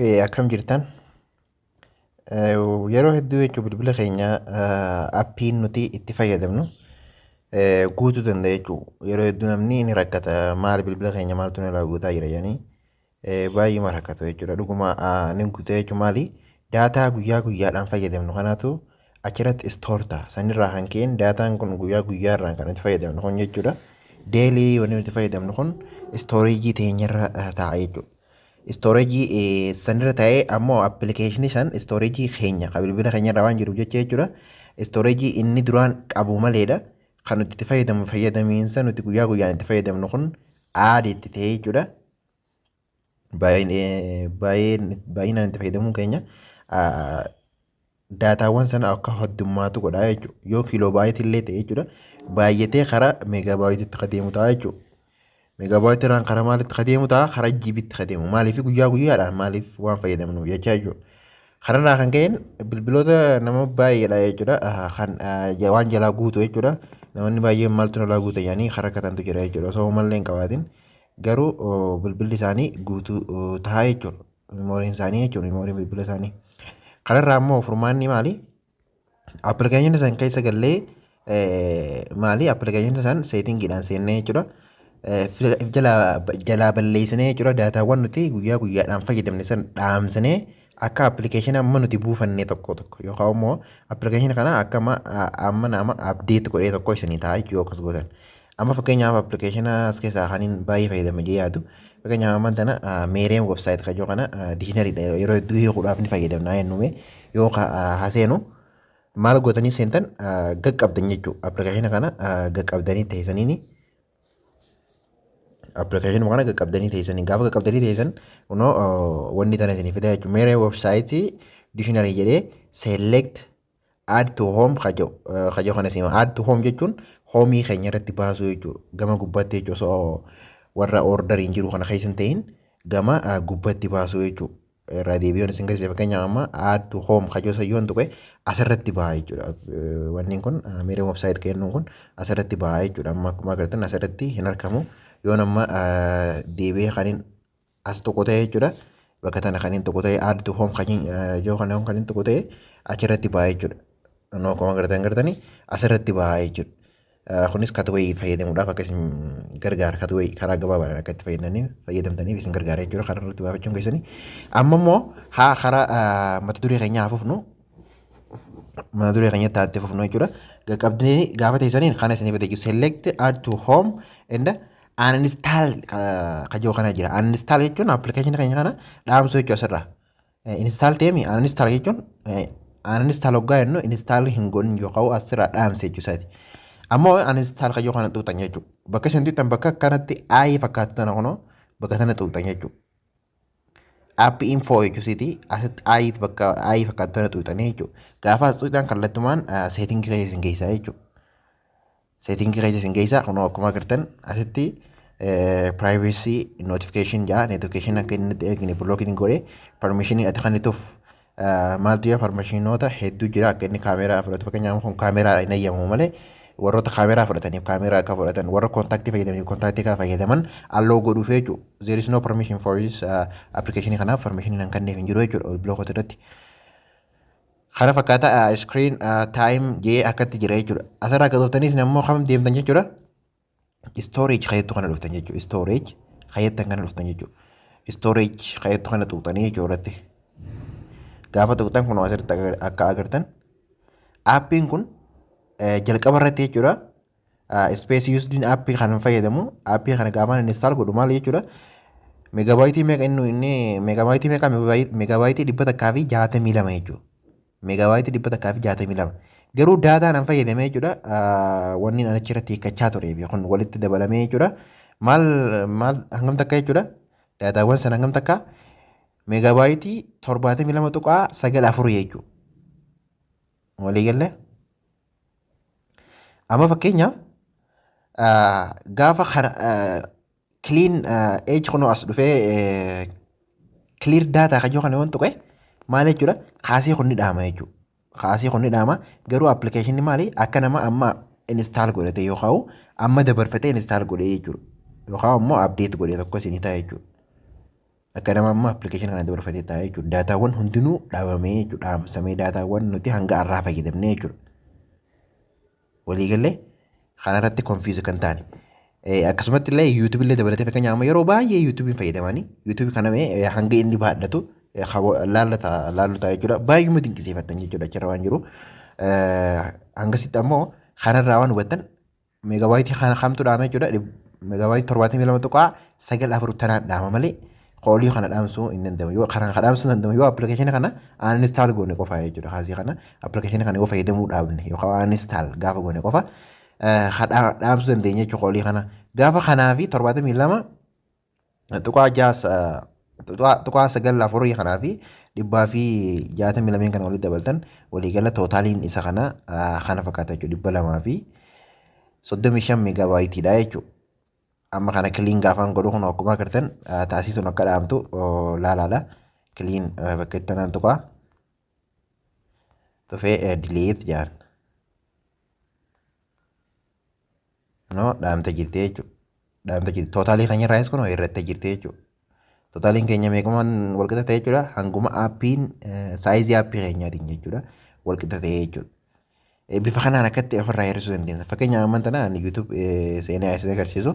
Akkam jirtan? Yeroo hedduu jechuun bilbila keenya appiin nuti itti fayyadamnu guutuu danda'a jechuudha. Yeroo hedduu namni ni rakkata, maali bilbila keenya maaltu nurraa guutaa jira jedhanii baay'eema rakkatu jechuudha. Dhuguma ni guuta jechuun maali? Daataa guyyaa guyyaadhaan fayyadamnu kanaatu achirratti store ta'a. Sanirraa kan ka'een daataan kun guyyaa guyyaarraan kan nuti fayyadamnu kun jechuudha. Daily wanni nuti fayyadamnu kun storage teenyarra taa'a jechuudha. Storage sanirra taa'ee ammoo appilikeeshinii san storage keenya kan bilbila keenyarra waan jiruuf jecha jechuudha. Storage inni duraan qabu maleedha. Kan nuti itti fayyadamnu, fayyadamiinsa nuti guyyaa guyyaan itti fayyadamnu kun add itti ta'ee jechuudha. Baay'inaan itti fayyadamuun keenya daataawwan sana akka heddummaatu godha jechuudha. Yoo kiiloo baayitii illee ta'e jechuudha. Baay'atee karaa meegaabaayitiitti kan deemu ta'a jechuudha. Meegaabaayitiirraan karaa maalitti kan deemu ta'a? Karaa jiibiitti kan deemu. Maaliif? Guyyaa guyyaadhaan maaliif waan fayyadamnuuf jecha jechuudha. Kanarraa kan ka'een bilbiloota nama baay'eedha jechuudha. Kan waan jalaa guutu jechuudha. Namoonni baay'een maaltu nurraa guuta jedhanii karaa rakkatantu jira jechuudha. Osoo mallee hin qabaatin garuu bilbilli isaanii guutuu ta'a jechuudha. Memooriin isaanii jechuudha. Memooriin bilbila isaanii. Kanarraa immoo furmaanni maali? Appilikeeshinii san keessa gallee, maali, appilikeeshinii san settingiidhaan seennee jechuudha. Jalaa balleessinee jechuudha, daataawwan nuti guyyaa guyyaadhaan fayyadamne san dhaamsinee akka appilikeeshinii amma nuti buufanne tokko tokko yookaan immoo appilikeeshinii kana akka amma nama update godhee tokko isinii ta'a jechuudha yoo akkas gootan. Amma fakkeenyaaf appilikeeshina as keessaa kaniin baay'ee fayyadama jee yaadu. Fakkeenyaaf amma tana Merriam website kajoo kana dictionarydha, yeroo hedduu hiikuudhaaf ni fayyadamna jennume yoo haseenu maal gootanii seentan gaqqabdan jechuudha. Appilikeeshina kana gaqqabdanii teessaniini, appilikeeshinuma kana qaqqabdanii teessanii, gaafa qaqqabdanii teessan kunoo wanni tana isinii fida jechuudha. Merriam website dictionary jedhee select add to home kajoo kana isin add to home jechuun homeii keenya irratti baasuu jechuudha. Gama gubbaatti jechuudha, osoo warra orderiin jiru kana keessa hin ta'in gama gubbaatti baasuu jechuudha. Irraa deebi'uun isin keessa fakkeenyaaf amma add to home kajoo sayyoon tuqe asirratti baha jechuudha. Wanni kun Merriam website kennuun kun asirratti baha jechuudha. Amma akkuma agartan asirratti hin argamu. Yoon amma deebi'ee kaniin as tuqu ta'e jechuudha. Bakka tana kaniin tuqu ta'e, add to home kaniin yoo kana kaniin tuqu ta'e, achirratti baha jechuudha. Innoo akkuma agartanii asirratti baha jechuudha. Kunis Cutaway fayyadamuudhaaf akka isin gargaara. Cutaway karaa gabaabaadhaan akka itti fayyadamtaniif isin gargaara jechuudha. Karaa irratti baafachuun keessanii. Amma immoo haa karaa mata duree keenyaa haa fufnu. Mata duree keenyatti haa itti fufnu jechuudha. Qaqqabdanii gaafa teessaniin kana isin fide jechuudha. Select add to home and uninstall kajoo kana jira. Uninstall jechuun appilikeeshinii keenya kana dhaamsuu jechuudha asirraa. Install ta'eemi, uninstall jechuun, uninstall hoggaa jennu install hin godhin yookaan asirraa dhaamse jechuusaati. Ammoo uninstall kajoo kana tuqxan jechuudha. Bakka isin tuqxan bakka akkanatti aayii fakkaatu tana, kunoo bakka tana tuqxan jechuudha. App info jechuusiiti, asitti aayii, bakka aayii fakkaatu tana tuqxanii jechuudha. Gaafa as tuqxan kallattumaan settingii keessa isin geessaa jechuudha. Settingii keessa isin geessaa, kunoo akkuma agartan asitti privacy, notification jaa, notification akka inni ergine blocking godhee, permission ati kennituuf maaltu jira, permissionoota hedduu jira, akka inni kaameeraa fudhatu. Fakkeenyaaf kun kaameeraa hin eeyyamu malee warroota kaameeraa fudhataniif kaameeraa akka fudhatan, warra contactii fayyadamaniif contactii akka fayyadaman allow godhuuf jechuudha. There is no permission for this application, kanaaf permission hin kenneef hin jiru jechuudha bilbiloota irratti. Kana fakkaata, screen time jee akkatti jira jechuudha. Asirraa gad dhuftaniis immoo kam deemtan jechuudha? Storage kayyattu kana dhuftan jechuudha. Storage kayyattan kana dhuftan jechuudha. Storage kayyattu kana tuqxanii jechuudha irratti. Gaafa tuqxan kun asirratti akka agartan appiin kun jalqaba irratti jechuudha. Space used appii kana fayyadamu, appii kana gaafa install godhu maal jechuudha? Meegabaayitii meeqa inni meegabaayitii meeqa? Meegabaayitii 162 jechuudha. Meegabaayitii 162. Garuu daataan an fayyadamee jechuudha. Wanni an achirratti hiikkachaa ture kun walitti dabalamee jechuudha. Maal maal hangam takka jechuudha? Daataawwan sana hangam takka? Meegabaayitii 72.94 jechuudha. Walii galee? Amma fakkeenyaaf gaafa kana clean edge kunoo as dhufee clear data kajoo kana yoon tuqe maal jechuudha? Kaasii kun ni dhaama jechuudha. Kaasii kun ni dhaama, garuu appilikeeshinni maali, akka nama amma install godhate yookaan amma dabarfatee install godhee jechuudha. Yookaan immoo update godhee tokko isinii ta'a jechuudha. Akka nama amma appilikeeshina kana dabarfatee taa'ee jechuudha. Daataawwan hundinuu dhaabamee jechuudha. Dhaamsamee daataawwan nuti hanga har'aa fayyadamnee jechuudha. Waliigallee kanarratti confuse kan taane. Akkasumatti illee YouTube illee dabalatee, fakkeenyaaf amma yeroo baay'ee YouTube'n fayyadamanii YouTube kana hanga inni baadhatu laallata laallutaa jechuudha. Baay'uma dinqisiifattan jechuudha achirra waan jiru. Hangasitti ammoo kanarraa waan hubattan meegabaayitii kamtu dhaama jechuudha. Meegabaayitii 72.94 tanaan dhaama malee qoolii kana dhaamsuu hin danda'amu. Yoo kana dhaamsuu hin danda'amu yoo appilikeeshina kana uninstall goone qofa jechuudha. Kaasii kana appilikeeshina kana yoo fayyadamuu dhaabne yookaan uninstall gaafa goone qofa dhaamsuu dandeenya jechuudha qoolii kana. Gaafa kanaa fi 72.6.94 kanaa fi 162 kana walitti dabaltan, waliigala totaliin isa kana kana fakkaata jechuudha. 235 meegaabaayitiidha jechuudha. Amma kana clean gaafaan godhu kun akkuma agartan taasisuun akka dhaamtu laalaadha. Clean bakka itti tanaan tuqaa. Dhufee delete jedhan. No, dhaamte jirti jechuudha. Dhaamte jirti. Totalii keenya irraayis kun irratti jirti jechuudha. Totaliin keenya meequmaan walqixa ta'e jechuudha. Hanguma appiin sizeii appii keenyaatiin jechuudha. Walqixa ta'e jechuudha. Bifa kanaan akkatti ofirraa hir'isuu dandeenya. Fakkeenyaaf ammaan tana YouTube seenaa isin agarsiisu.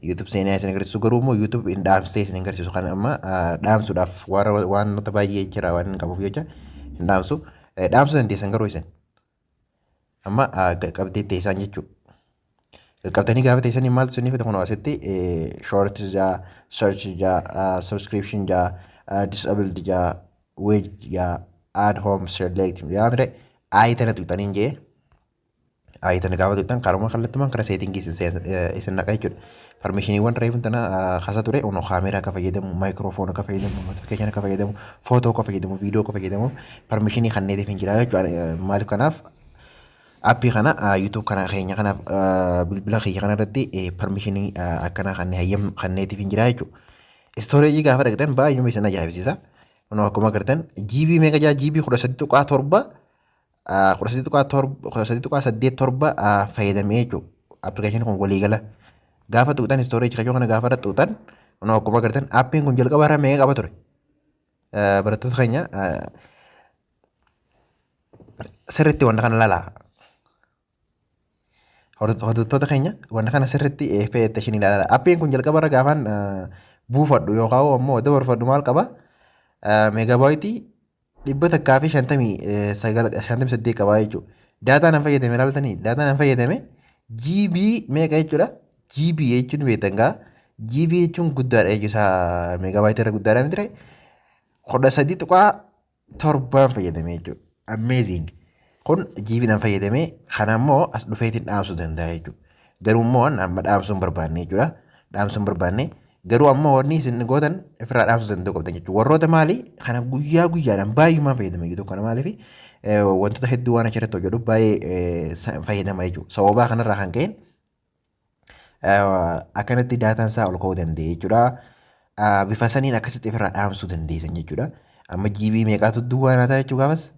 YouTube seenaa isin agarsiisu, garuu immoo YouTube hin dhaamsee isin agarsiisu. Kana amma dhaamsuudhaaf waanota baay'ee jira waan hin qabuuf jecha hin dhaamsu. Dhaamsuu dandeessan garuu isin. Amma qabdee teessaan jechuudha. Qaqqabtanii gaafa teessanii maaltu isinii fida? Kun asitti short jaa, search jaa, subscription jaa, disabled jaa, widget jaa, add home select yaa mire ayi tana tuqxaniin jee, ayi tana gaafa tuqxan karuma kallattumaan kara settingii isin naqa jechuudha. Permissioniiwwan reefuun tana kasa ture uno kaameraa akka fayyadamu, microphone akka fayyadamu, notification akka fayyadamu, footoo akka fayyadamu, viidiyoo akka fayyadamu permissionii kanneetiif hin jira jechuudha. Maaliif kanaaf appii kana YouTube kana keenya kanaaf bilbila keenya kana irratti permissionii akkanaa kanneen hayyam kanneetiif hin jira jechuudha. Storageii gaafa dhaqxan baay'uma isin ajaa'ibsiisa. Kunoo akkuma agartan GB meeqa jaa? GB 13.7, 13.7, 13.87 fayyadamee jechuudha. Appilikeeshinii kun waliigala gaafa tuqxan storage kajoo kana gaafa tuqxan, kunoo akkuma agartan appiin kun jalqaba irra meeqa qaba ture? Barattoota keenya, sirriitti wanta kana ilaalaa. Hordoftoota keenya, wanta kana sirriitti pay attention ilaalaa. Appiin kun jalqaba irra gaafaan buufadhu yookaan ammoo dabarfadhu maal qaba? Meegabaayitii 159, 58 qaba jechuudha. Daataa nan fayyadame ilaaltanii, daataa nan fayyadame GB meeqa jechuudha? GB jechuun beektan gaa, GB jechuun guddaadha jechuudha, meegabaayitii irra guddaadha miti? 13.7n fayyadame jechuudha. Amazing. Kun GB nan fayyadame, kana immoo as dhufeetiin dhaamsuu danda'a jechuudha. Garuu immoo amma dhaamsuu hin barbaanne jechuudha. Dhaamsuu hin barbaanne. Garuu ammoo wanni isin gootan ofirraa dhaamsuu danda'uu qabdan jechuudha. Warroota maali kana guyyaa guyyaadhaan baay'umaan fayyadama jechuudha. Kana maaliif wantoota hedduu waan achirratti hojjedhu baay'ee fayyadama jechuudha. Sababaa kanarraa kan ka'e akkanatti daataan isaa ol ka'uu danda'e jechuudha. Bifa saniin akkasitti ofirraa dhaamsuu dandeessan jechuudha. Amma GB meeqaatu duwwaa naa ta'a jechuudha gaafas?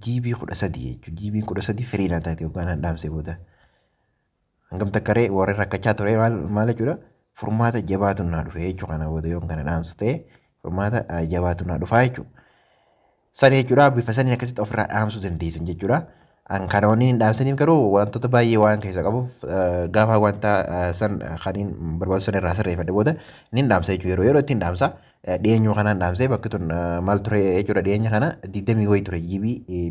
GB 13 jechuudha. GB'n 13 firii naa taate yookaan an dhaamsee booda. Hangam takka ree warri rakkachaa ture maal maal jechuudha? Furmaata jabaatu naa dhufe jechuudha. Kana booda yoon kana dhaamsu ta'e furmaata jabaatu naa dhufaa jechuudha. Sani jechuudha, bifa saniin akkasitti ofirraa dhaamsuu dandeessan jechuudha. An kana wanni hin dhaamsaniif garuu wantoota baay'ee waan keessa qabuuf gaafa wanta san kan hin barbaadu san irraa sirreeffadhe booda ni dhaamsa jechuudha. Yeroo yeroo ittiin dhaamsa dhiyeenyuma kanaan dhaamsee bakki tun maal ture jechuudha? Dhiyeenya kana 20 wayi ture, GB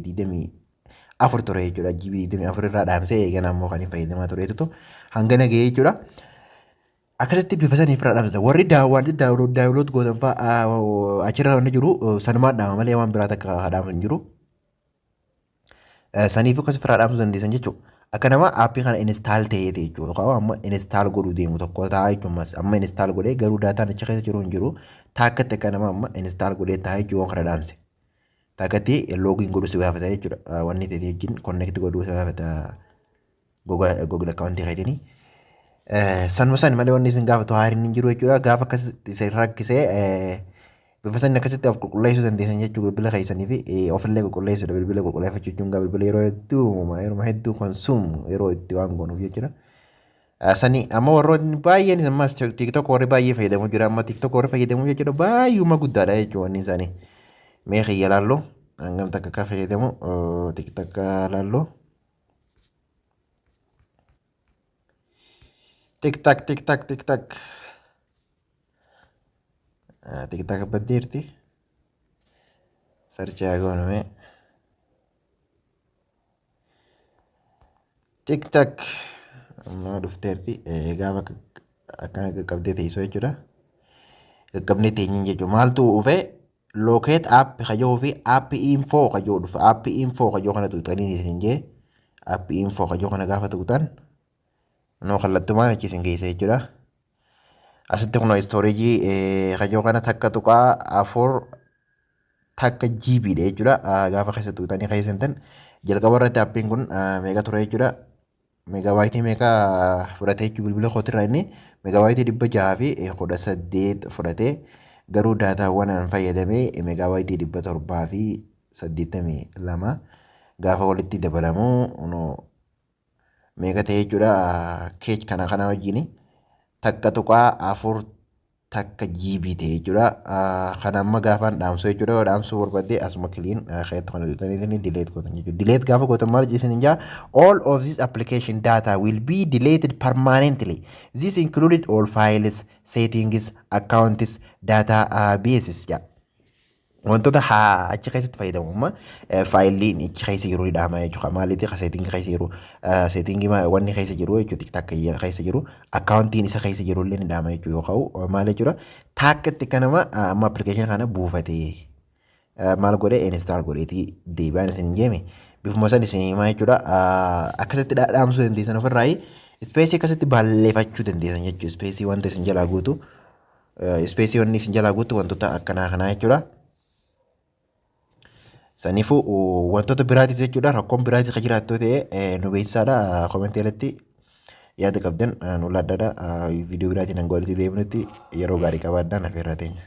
24 ture jechuudha. GB 24 irraa dhaamsee eegana ammoo kan hin fayyadamaa tureetutu hangana ga'ee jechuudha. Akkasitti bifa sanii ofirraa dhaamsita. Warri daawwanti download gootan fa'aa achirra wanni jiru sanumaan dhaama malee waan biraa takka dhaamu hin jiru. Saniif akkas ofirraa dhaamsuu dandeessan jechuudha. Akka nama appii kana install ta'ee jechuudha. Yookaan amma install godhuu deemu tokko ta'a jechuudha. Amma install godhee garuu daataan achi keessa jiru hin jiru. Taakkatti akka nama amma install godhee ta'a jechuudha waan kana dhaamse. Taakkatti login godhuu si gaafata jechuudha. Wanni ta'e wajjin connect godhuu si gaafata Google accountii keetiin. Sanuma san malee wanni isin gaafatu haariin hin jiru jechuudha. Gaafa akkasitti isin rakkisee bifa saniin akkasitti of qulqulleessuu dandeessan jechuudha bilbila keessanii fi ofillee qulqulleessuudha. Bilbila qulqulleeffachuu jechuun bilbila yeroo hedduu yeroo hedduu consume yeroo itti waan goonuuf jechuudha. Sani amma warroonni baay'een ammas TikTok warri baay'ee fayyadamu jira. Amma TikTok warri fayyadamu jechuudha, baay'uma guddaadha jechuudha wanni isaanii. Mee kiyya laallu, hangam takka akka fayyadamu TikTok laallu. TikTok, TikTok, TikTok. TikTok baddeerti. Search haa goonu mee. TikTok amma dhufteerti, gaafa akkana qaqqabdee teessoo jechuudha. Qaqqabnee teenyeen jechuudha. Maaltu dhufe? Locate app kajoo fi app info kajoo dhufe. App info kajoo kana tuqxanii isin jee, app info kajoo kana gaafa tuqxan noo kallattumaan achi isin geessa jechuudha. Asitti kunoo storage kajoo kana 1.41 GB dha jechuudha. Gaafa keessa tuqxanii keessa seentan, jalqaba irratti appiin kun meeqa ture jechuudha. Megabyte meeqa fudhate jechuudha bilbila kootirraa? Inni megabyte 618 fudhate, garuu daataawwan an fayyadame megabyte 782 gaafa walitti dabalamu meeqa ta'e jechuudha? Keech kana wajjin 1.41 GB ta'e jechuudha. Kana amma gaafaan dhaamsuu jechuudha. Yoo dhaamsuu barbaadde asuma clean keetti kana tuqxanii delete gootan jechuudha. Delete gaafa gootan maal isin jaa? "All of this application data will be deleted permanently. This included all files, settings, accounts, databases" jaa. Wantoota haa achi keessatti fayyadamu amma faayiliin achi keessa jiru ni dhaama jechuudha. Maaliiti? Ka setting keessa jiru, setting wanni keessa jiru jechuudha. TikTok keessa jiru, accountiin isa keessa jiru illee ni dhaama jechuudha. Yookaan maal jechuudha? Taakkatti kanama amma application kana buufatee maal godhee install godheetii deebi'aan isin hin jeeme, bifuma san isin himaa jechuudha. Akkasitti dhaamsuu dandeessan ofirraa, space akkasitti balleeffachuu dandeessan jechuudha. Space wanta isin jalaa guutu, space wanni isin jalaa guutu wantoota akkanaa kanaa jechuudha. Saniifuu wantoota biraatis jechuudha, rakkoon biraatis kan jiraattu ta'e nu beeksisaadha. Comment irratti yaada qabdan nu laadhaadha. Viidiyoo biraatiin hanga walitti deebinutti yeroo gaarii qabaadhaa, nafeerraa teenya.